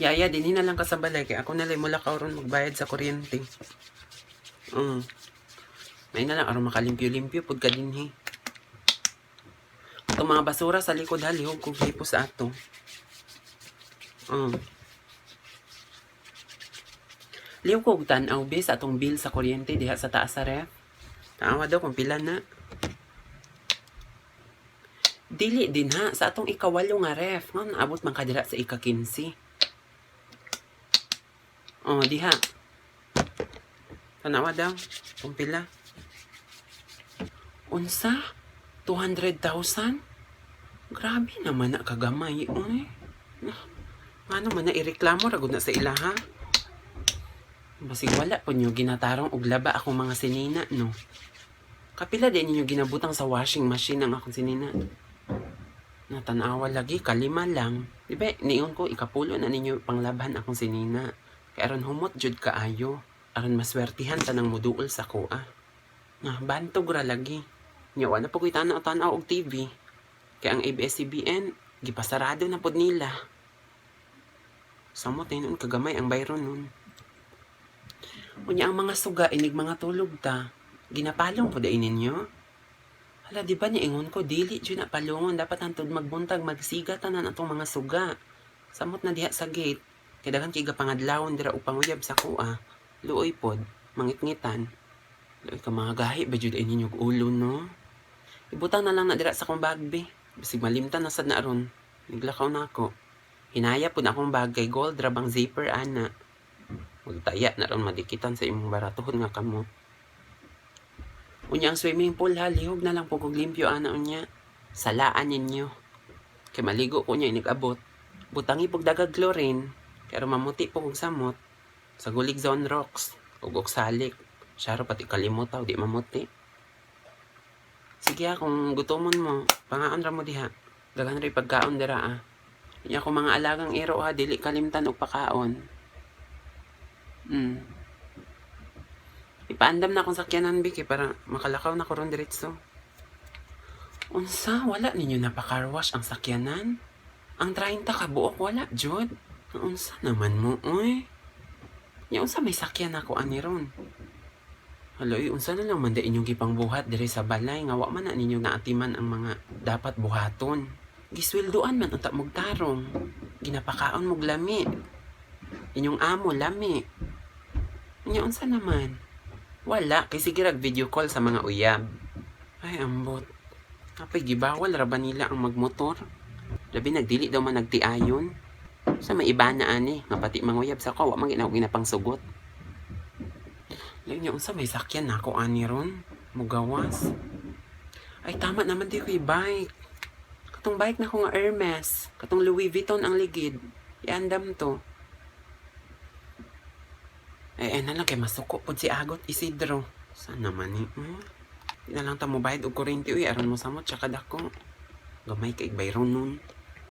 Yaya, dinhi na lang ka sa balay kay ako na lang mulakaw ron magbayad sa kuryente. May na lang aron makalimpyo-limpyo pud ka dinhi. Itong mga basura sa likod ha, lihog kog hipos ato. Lihog kog tan-aw be sa atong bill sa kuryente diha sa taas sa ref. Tanawa daw kung pila na. Dili din ha, sa atong ikawalo nga ref. Nga naabot man kadira sa ika-15. Oh, diha. Tanawa daw kung pila. Unsa? 200,000? Grabe naman na kagamay, uy. Ngano man na ireklamo ra gud na sa ilaha? Basig wala po nyo ginatarong og laba akong mga sinina, no? Kapila din ninyo ginabutang sa washing machine ang akong sinina. Natanawa lagi, kalima lang. Di ba, niingon ko, ikapulo na ninyo panglabhan akong sinina. Kay aron humot jud kaayo. Aron maswertihan tanang muduol sa kuha. Nga, bantog ra lagi. Nya, wala po ko'y tanaw-tanaw og TV. Kay ang ABS-CBN, gipasarado na pod nila. Samot na nun, kagamay ang bayron nun. Unya ang mga suga, inig mga tulog ta. Ginapalong po diay ninyo? Hala, di ba niingon ko, dili jud na palungon. Dapat hantod magbuntag, magsiga tanan atong mga suga. Samot na diha sa gate. Kay daghan kay gapangadlawon dira og panguyab sa kuha. Luoy pod, mangitngitan. Luoy ka mga gahi ba jud ay ninyo og ulo, no? Ibutang na lang na dira sa akong bag, be. Basig malimtan na sad na aron. Naglakaw na ako. Hinaya pud akong bag kay gold ra bang zipper ana. Magtaya na ron madikitan sa imong baratuhon nga kamot. Unya ang swimming pool ha, lihog na lang po kog limpyo ana unya. Salaan ninyo. Kay maligo ko niya inig-abot. Butangi pog dagag chlorine. Pero mamuti po kog samot. Sa gulig Zonrox ug oxalic. Syaro pati kalimutaw di mamuti. Sige ha, kung gutomon mo, pangaon ra mo diha. Daghan ra pagkaon dira ah. Unya akong mga alagang iro ha, dili kalimtan og pakaon. Ipaandam na akong sakyanan, Vicky, para makalakaw na ko ron diretso. Unsa, wala ninyo napa-car wash ang sakyanan? Ang 30 ka buok wala, jud. Unsa naman mo, uy? Nya unsa may sakyan ako ani ron? Hala, uy, unsa na lang man da inyong gipangbuhat diri sa balay nga wa man na ninyo naatiman ang mga dapat buhaton. Gisweldoan man unta mog tarong. Ginapakaon mog lami. Inyong amo lami. Nya unsa naman? Wala kay sige rag video call sa mga uyab. Ay, ambot. Apay gibawal ra ba nila ang magmotor? Labi nagdili daw man nagtiayon. Sa may iba na ani nga pati manguyab sa ko wa man ginaw ginapangsugot. Lain niya unsa may sakyan nako ani ron? Mugawas. Ay, tama naman di ko bike. Katong bike na ko nga Hermes. Katong Louis Vuitton ang ligid. Iandam to. Eh, eh na lang kay masuko pod si Agot Isidro. Saan naman ni? Di na lang ta mo bayad og kuryente uy aron mo samot siya kadako. Gamay kay bayron nun.